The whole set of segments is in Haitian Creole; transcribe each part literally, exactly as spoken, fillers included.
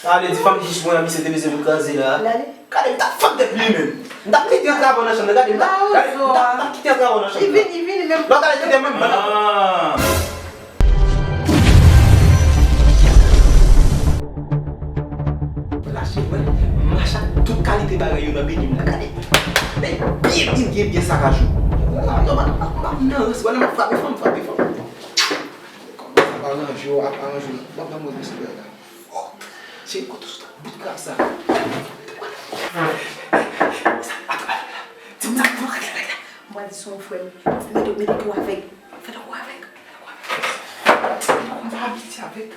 Sa vle di fanm ki jis mwen an, misye te bezwen vin kraze la. Gade, m t ap fann tèt li menm. M t ap kite antre avè w nan chanm nan, gade, m t ap, gade, m t ap, m t ap kite antre avè w nan chanm nan. Li vini, li vini menm. Lè w gade kite menm, ah. Lache mwen, m mache ak tout kalite bagay yo nan beny m nan, gade. Nèg byen, byen, byen, byen sakajou. M nan rans, wè lè m ap frape fanm, frape fanm. Kòman sa pa ranje w, ap aranje w, m ap ban mwen respè la. Cheri, kote w sot ak bout krab sa? Sa pa t pale la. Di m sa pou rete la. Mwen di se yon frè m. Mete, mete tou avèg. Fè tankou avèg. Fè tankou avèg. Mwen pa abitye avèg.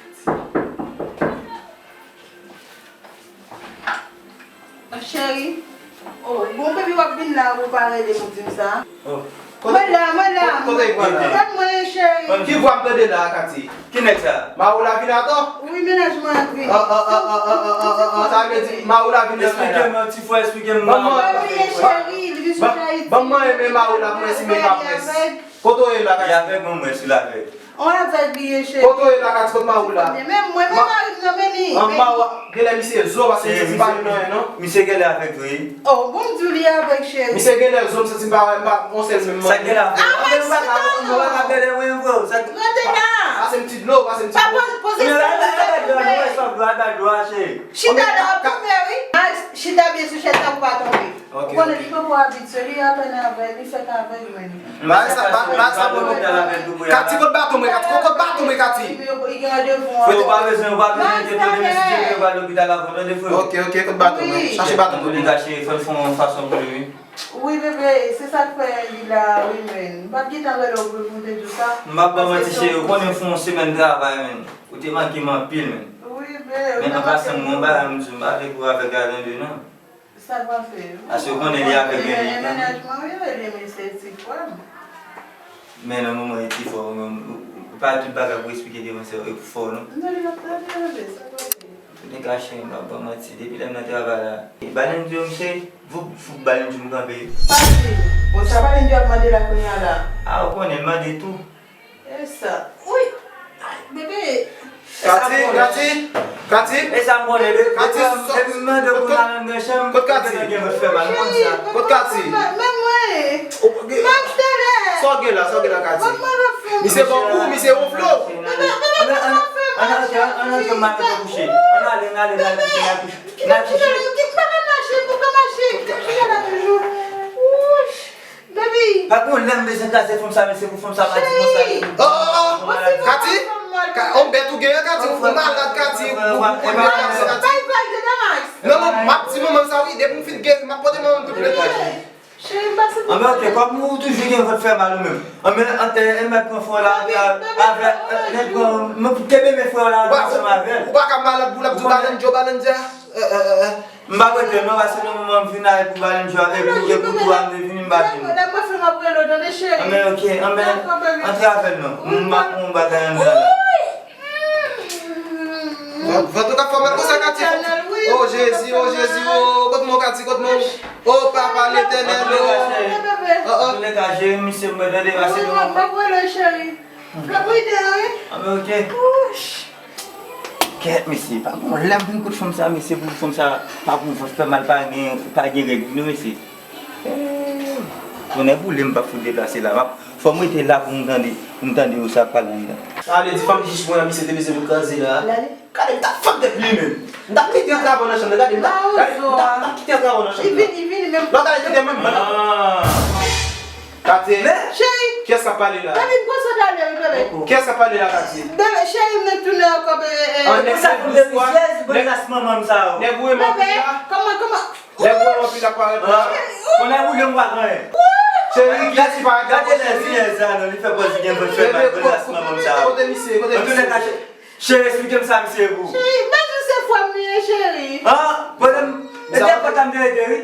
Cheri. Oh, bon, baby, w ap vin la, ou pa rele pou di m sa. Oh. Mwen la, mwen la. Kote, kote, kote? Gad mwen, cheri. Ki vwa m tande la, Katy? Ki nèg sa? Mawola vin atò? Wi, mennaj mwen ap vini. Ah, ah, ah, sa vle di Mawola vin nan kay la. Eksplike m, ti frè, eksplike m. Ban mwen, ban mwen, cheri, li vin sou Ayiti. Ban mwen, men Mawola, pou mwen si men pa près. Kote w ye la, Katy? Li avèg mwen, mwen si l avèg. On avèg li ye, cheri. Kote w ye la, Katy, kote Mawola? Men mwen, men mari m nan, men li. An, Mawola, genlè misye zo, paske misye pa di nan anyen, non. Misye genlè avèg vre. Oh, bon, m di w li avèg, cheri. Misye genlè zo, m santi m pa wè, m pa, on sèl menm. Sa genlè avèg. Ah, men si ta non. Rete la. Pase m ti dlo, pase m ti dlo. Pa poze, poze sa. Al bay dlo, al bay dlo, cheri. Chita la, w ap tonbe, wi. Chita byen sou chèz la pou w pa tonbe. Ok, ok. Ou konnen li poko abitye, li apèn avèg, li fèk avèg, men. Bagay sa, bagay sa bon, non. Katy, kot baton mwen, Katy, kot, kot baton mwen, Katy? Frè, ou pa bezwen, ou pa bezwen enkyete w, demen si Dye vle, ou va lopital avè w, tande, frè. Ok, ok, kot baton mwen? Chache baton pou mwen. An tou lè ka, cheri, fò n fè yon fason pou li, wi. Wi, bebe, se sa k fè li la, wi, men. M pa t gentan rele w pou, pou m te di w sa. M p ap ba w manti, cheri, ou konnen m fè yon semèn travay, men. Ou te manke m anpil, men. Wi, bebe, ou te manke m. Men an pasan, m gon bagay m di w, m pa vle pou avèg la tande, non. Sa l pase? Paske ou konnen li avèg menm li. Mennaj mwen, wi, li menm se ti frè m. Men nan moman li ti frè w menm, ou, ou, ou pa tout bagay pou eksplike devan sè w e pou frè w, non. Non, li ap tande, tande, sa l pase? Antouka, cheri, m p ap ba w manti, depi lè m nan travay la, e, balen di yo, m cheri, voup, voup, balen di yo m kanpe. Pa di. Bon, sa balen di yo ap mande la kounye a la? A, ou konnen, l mande tou. E sa. Wi. Ay, bebe. Katy, Katy, Katy. E sa m konnen, de, Katy, depi m mande w pou n al anndan chanm, kot Katy? Depi gen vant fè mal, m konn sa. Kot Katy? Men mwen. M ap talè. Sa w gen la, sa w gen la, Katy? Misye bòkou, misye wonfle w. Bebe, bebe, ann antre, ann antre, m ap kouche. Ann ale, ann ale, ann ale kouche, ann al kouche. Ann al kouche. Ki pa ka mache, pou ka mache. Ki la toujou. Wouch. Baby! Pa gon lè m bezwen kraze fanm sa, men se pou fanm sa pa di konsa. Cheri! Oh, oh, oh! Katy! Ka, on bèt ou genyen, Katy, ou malad, Katy, ou, ou, ou, ou malad, Katy. Bay vag de Damas! Non, non, m ap di manman m sa, wi, depi m fin geri, m ap pote manman m tout plent la. Cheri, m pa santi. Anben, ok, kòm ou toujou gen vant fè mal ou menm. Anben, antè, e mèt pran fè w la, avè, avè, e, mèt pran, m, kenbe men frè w la, ansanm avè l. Ou pa ka malad pou l ap di w balen djo, balen dja. M pa prete non, paske nan moman m vin la, e pou balen djwa, e pou, e pou tou a m te vini, m pa vini. Lè mwen fè m ap rele w, tande, cheri. Anben, ok, anben, antre avè l non. M ap pran yon bagay anndan la. Vant ou k ap fè w mal konsa, Katy. Oh, Jezi, oh, Jezi, oh, kot mwen, Katy, kot mwen? Oh, Papa Letènèl, oh. Antouleka, cheri, misye mwen, tande, paske nan moman. M ap rele w, cheri. Anben, ok. Kèt, mesye, pa gon lè m vin kot fanm sa, mesye, pou fanm sa pa pou vant fè mal, pa gen, pa gen règ, non, mesye. Eh, tonnè boule m p ap fout deplase la. M ap, fò m rete la pou m tande, pou m tande yo sa ap pale anndan. Sa vle di fanm ki jis mwen an, misye te bezwen vin kraze la. Gade, m t ap fann tèt li menm. M t ap kite antre avè w nan chanm nan, gade, m t ap, gade, m t ap, m t ap kite antre avè w nan chanm nan. Li vini, li vini menm. Lè w gade kite menm, menm. Katy, cheri, kiyès k ap pale la? Baby, m konsantre ale wi, bebe. Kiyès k ap pale la, Katy? Bebe, cheri, m nan tounen ankò, bebe. An, nèg sa pou de rizyèz, bon ras manman m sa yo. Nèg ou renmen anpil la? Kòman, kòman? Nèg ou renmen anpil la parèt la? Konnen ou renmen pa gen anyen. Cheri, kiyès ki parèt la? Gade lè rizyèz sa non, li fè pòz li gen vant fè mal, bon ras manman m sa yo. Kote misye, kote misye? Cheri, eksplike m sa misye ye pou ou. Cheri, m pa di w se frè m li ye, cheri. An, pwoblèm, e dèyè pòt la m te rete, wi.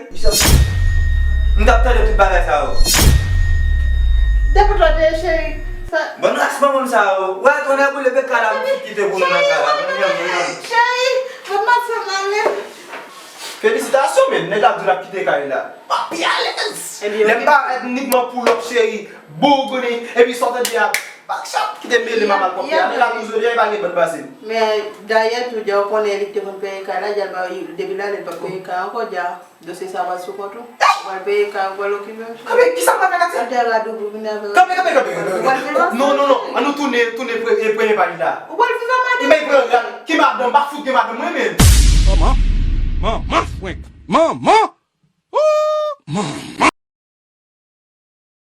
M t ap tande tout bagay sa yo. Dèyè pòt la w te ye, cheri. Bon ras manman m sa yo. Wè, tonnè boule, met kay la pou m kite pou nou nan kay la. Cheri, m ap fè mal, men. Felisitasyon, men. Nèg la ap di l ap kite kay la. M ap pi alèz. Lè m pa etnikman pull up, cheri. Bougouni. Epi sa w tande a. Bak chat ki te mele m a malpwòpte a, men la tou jodi a, e pa gen bann pase m. Men dayè tou, dja ou konnen li ki te konn peye kay la, dja l pa, depi l ale, l p ap peye kay ankò, dja dosye sa pral sou kont ou. Ou pral peye kay, ou pral okipe m. Kanpe, kisa m pral fè, Katia? Al te radou pou vin avè w. Kanpe, kanpe, kanpe, kanpe. Ou pral viv ansanm. Non, non, non, ann nou tounen, tounen premye, premye paj la. Ou pral viv a madanm? Ki madanm? Ki madanm? M pa fout gen madanm mwen menm. Manman, manman frenk, manman, ooh, manman.